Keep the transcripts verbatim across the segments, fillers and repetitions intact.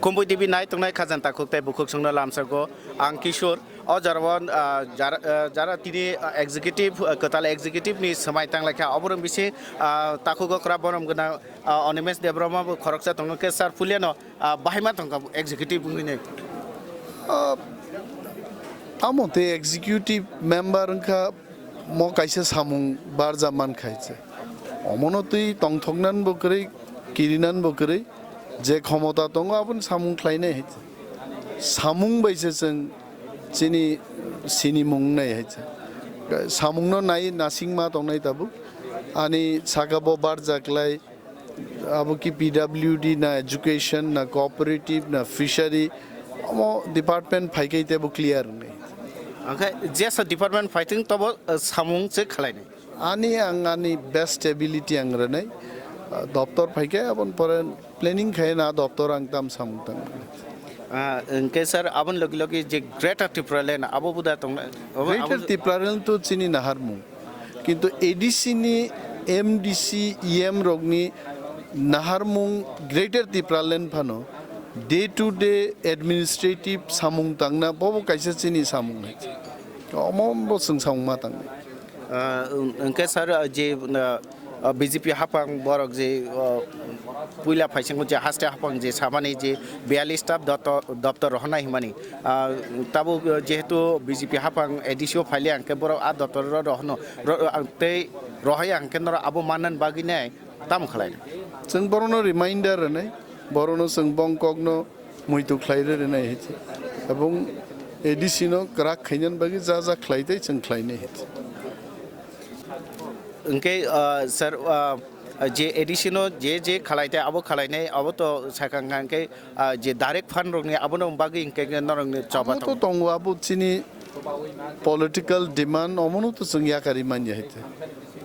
Khumpui T V nai tongnai khajang takhuk tei bukhuk songno lamsago ang Kishore. O jorao, ah, jara, ah, jara tini, ah, executive, ah, kwtal executive ni swmai tanglaikha. Oborok bisi, ah, takhugo kwrak borom gwnang, ah, Animesh Debbarma bo khoroksa tongo khe sir puliano, ah, bahai ma tongkha executive wngwi nai. Ah, tamo tei executive member wngkha mo kaisa samung barja man khaise. Omono twi tongthoknan bo kwrwi, kirinan bo kwrwi, je khomota tongo aboni samung khlainai hai. Samung bai se chwng chini, sinimung wngnai hai. Samungno nai nasingma tongnai tabuk. Ani saka bo barja klai, abo ki P W D na, education na, cooperative na, fishery, omo department phaikai tebo clear wngnai. Angkhe jesa department phaitwng tobo, uh, samung se khlainai. Ani ang ani best ability ang rwnai. Uh, doptor phaikai abon pore planning khai na doptor ang tam samung tang. Ah, hwnkhe sir, aboni logi logi je Greater Tipraland abo buda tong, abo, Greater abo Tipraland to chini naharmung. Kintu A D C ni, M D C, E M rokni naharmung Greater Tipraland phano day to day administrative samung tangna bobo kaisa chini samung hai. Omo bo chwng samung ma tang. Ah, hwnkhe sir, ah, je, ah, ah, B J P haphang borok je, ah, puila phaisingo je haste haphang je samani je biyallis ta doptor, doptor rohonai hwnmani. Ah, tabuk, ah, jehetu B J P haphang A D C o phaile ang khe borok a doptor ro rohono, ro, ah, tei rohai ang khe norok abo mannan bagwi nai tamo khlai. Chwng borokno reminder rwnai, borokno chwng bongkokno muitu khlai rwnai hai. Ebong A D C no kwrak khainani bagwi ja ja khlai tei chwng khlainai hai. Hwnkhe, ah, sir, ah, je A D C no je je khalai tei abo khalainai abo to sakang kha hwnkhe, ah, je direct fund rokni abono bagwi hwnkhe norokni choba tongo. Tongo abo chini political demand omono to chwng yakari manya hai te.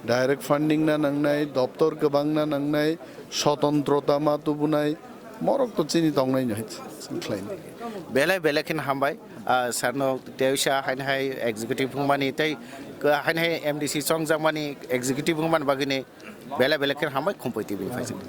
Direct funding na nangnai, doptor kwbang na nangnai, sotontrota ma tubunai, morok to chini tongnai no hai chwng khlainai. Belai belai khen hambai, ah, sir no teisa haini hai executive wngmani tei haini hai M D C chongjakmani executive wngmani bagwini. Belai belai khe hambai Khumpui T V ni phaising.